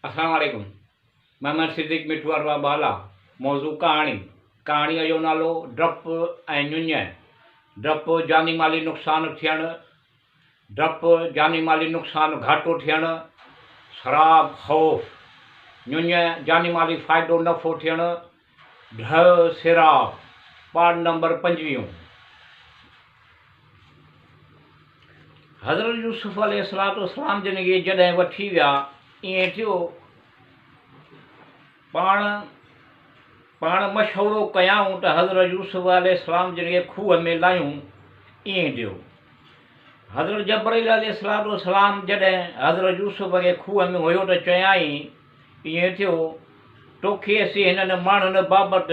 السلام عليڪم محمد صديق مٺو ارباب بالا موضوع ڪهاڻي ڪهاڻيء جو نالو ڊپ ۽ ڃڃ ڊپ جاني مالي نقصان ٿيڻ ڊپ جاني مالي نقصان گهاٽو ٿيڻ سراب خوف ڃڃ جاني مالي فائدو نفعو ٿيڻ ڍء سيراب پارٽ نمبر پنجويهون. حضرت يوسف عليه الصلوة والسلام جن کي جڏهن وٺي ويا، ائين ٿيو، پاڻ پاڻ مشورو ڪيائون ته حضرت يوسف عليه السلام جن کي کوهه ۾ لاهيون، ائين ٿيو. حضرت جبرائيل عليه الصلوة والسلام جڏهن حضرت يوسف کي کوهه ۾ هيو ته چيائين، ائين ٿيو، توکي اسين هنن ماڻهن بابت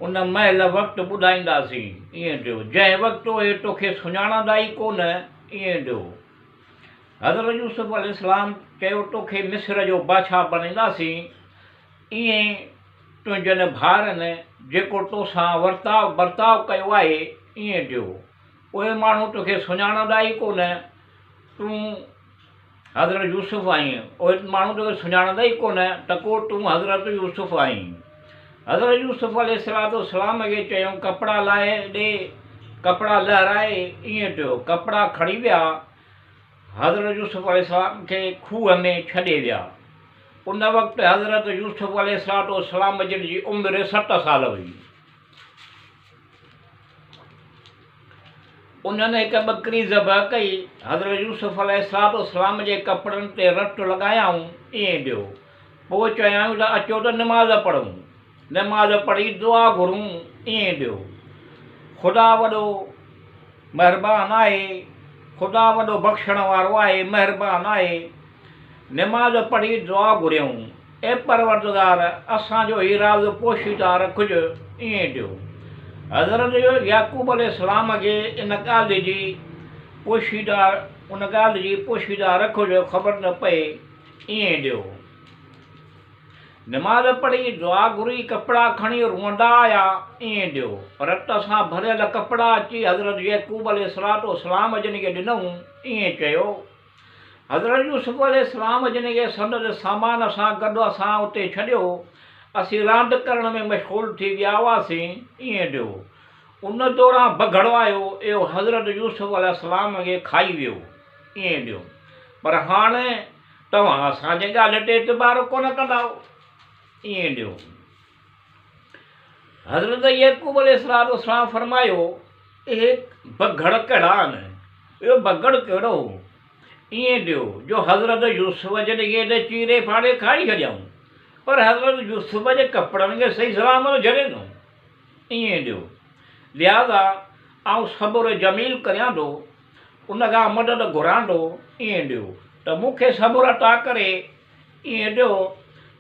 ان مهل وقت ٻڌائينداسين. ائين ٿيو، جنهن وقت اهي توکي سڃاڻندا ئي ڪونه. ائين ٿيو. حضرت يوسف عليه السلام چيو، توکي مصر جو بادشاهه بڻائينداسين. ائين تنهنجن ڀائرن جيڪو توسان ورتاء برتاء ڪيو آهي، ائين ٿيو. اهي ماڻهو توکي سڃاڻندا ئي ڪونه. تون. حضرت يوسف آهين، اهي ماڻهو توکي سڃاڻندا ئي ڪونه ته ڪو تون حضرت يوسف آهين. حضرت يوسف عليه الصلوة والسلام کي چيائون ڪپڙا لاهي ڏي، ڪپڙا لهرائي ائين ٿيو، ڪپڙا کڻي ويا، حضرت يوسف عليه السلام کي کوهه ۾ ڇڏي ويا. ان وقت حضرت يوسف عليه الصلوة والسلام جن جي عمر 7 سال هئي. انهن هڪ ٻڪري ذبح ڪئي، حضرت يوسف عليه الصلوة والسلام جي ڪپڙن تي رت لڳايائون، ائين ڏيو. پوء چيائون ته اچو ته نماز پڙهون. نماز پڙهي دعا گهرون، ائين ڏيو. خدا وڏو مهربان آهي، خدا وڏو بخشڻ وارو آهي، مهربان آهي. نماز پڙهي دعا گهريائون. اي پروردگار! اسان جو هي راز پوشيده رکج، ائين ڏيو. حضرت يعقوب عليه السلام کي ان ڳالهه جي پوشيده ان ڳالهه جي پوشيده رکج، خبر نه پئي، ائين ڏيو. نماز پڙهي، دعا گهري، ڪپڙا کڻي روئندا آيا، ائين ڏيو. رت سان ڀريل ڪپڙا اچي حضرت يعقوب عليه السلام جن کي ڏنائون، ائين چيو. حضرت يوسف عليه السلام جن کي سندس سامان سان گڏ اسان اتي ڇڏيو، اسين راند ڪرڻ ۾ مشغول ٿي ويا هئاسين، ائين ٿيو. ان دوران بگهڙ آيو، اهو حضرت يوسف عليه السلام کي کائي ويو، ائين ٿيو. پر هاڻ توهان اسان جي ڳالهه تي اعتبار ڪونه ڪندائو، ائين ٿيو. حضرت يعقوب عليه السلام فرمايو، اهي بگهڙ ڪهڙا آهن؟ اهو بگهڙ ڪهڙو هو؟ ائين ٿيو جو حضرت يوسف جن کي ته چيري ڦاڙي کائي ڇڏيائون، پر حضرت يوسف جي ڪپڙن کي صحيح سلامت ڇڏي ڏنو. ائين ٿيو. لهٰذا آئون صبر جميل ڪريان ٿو، ان کان مدد گهران ٿو. ائين ٿيو ته مون کي صبر عطا ڪري. ائين ٿيو.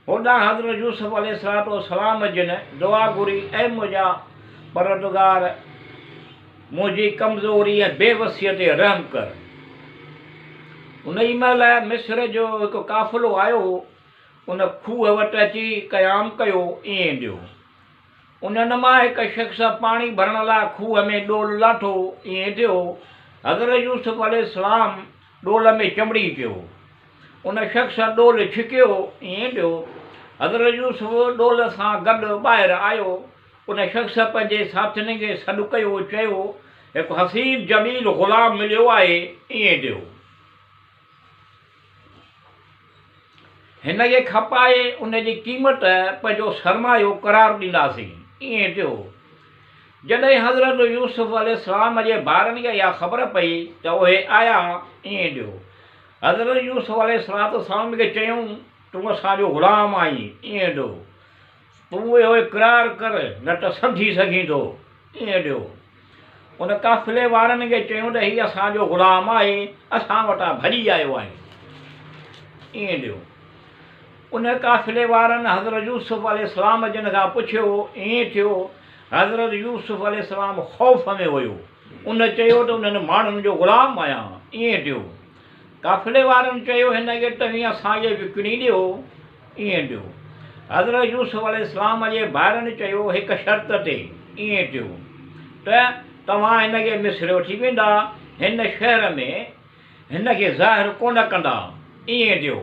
هوڏانهن حضرت يوسف عليه الصلوة والسلام جن دعا گهري، اي منهنجا پروردگار! منهنجي ڪمزوري ۽ بي وسيء تي رحم ڪر. انهيء مهل مصر جو هڪ قافلو آيو، ان کوهه وٽ اچي قيام ڪيو. ائين ٿيو. انهن مان هڪ شخص پاڻي ڀرڻ لاء کوهه ۾ ڏول لاٿو، ائين ٿيو، حضرت يوسف عليه السلام ڏول ۾ چنبڙي پيو. ان شخص ڏول ڇڪيو، ائين ٿيو، حضرت يوسف ڏول سان گڏ ٻاهر آيو. ان شخص پنهنجي ساٿين کي سڏ ڪيو، چيو، هڪ حسين جميل غلام مليو آهي، ائين ٿيو. هن کي کپائي ان جي قيمت پنهنجو سرمايو قرار ڏينداسين. ائين ٿيو. جڏهن حضرت يوسف عليه السلام جي ڀائرن کي اها خبر پئي ته اهي آيا. ائين ٿيو. حضرت يوسف عليه السلام کي چيائون، تون اسان جو غلام آهين. ائين ٿيو. تون اهو اقرار ڪر نه ته سمجهي سگهين ٿو. ائين ٿيو. ان قافلي وارن کي چيائون ته هي اسان جو غلام آهي، اسان وٽان ڀڄي آيو آهي. ائين ٿيو. ان قافلي وارن حضرت يوسف عليه السلام جن کان پڇيو، ائين ٿيو. حضرت يوسف عليه السلام خوف ۾ هيو. ان چيو ته انهن ماڻهن جو غلام آهيان. ائين ٿيو. قافلي وارن چيو هن کي توهين اسان کي وڪڻي ڏيو. ائين ٿيو. حضرت يوسف عليه السلام جي ڀائرن چيو هڪ شرط تي. ائين ٿيو ته توهان هن کي مصر وٺي ويندا، هن شهر ۾ هن کي ظاهر ڪونه ڪندا. ائين ٿيو.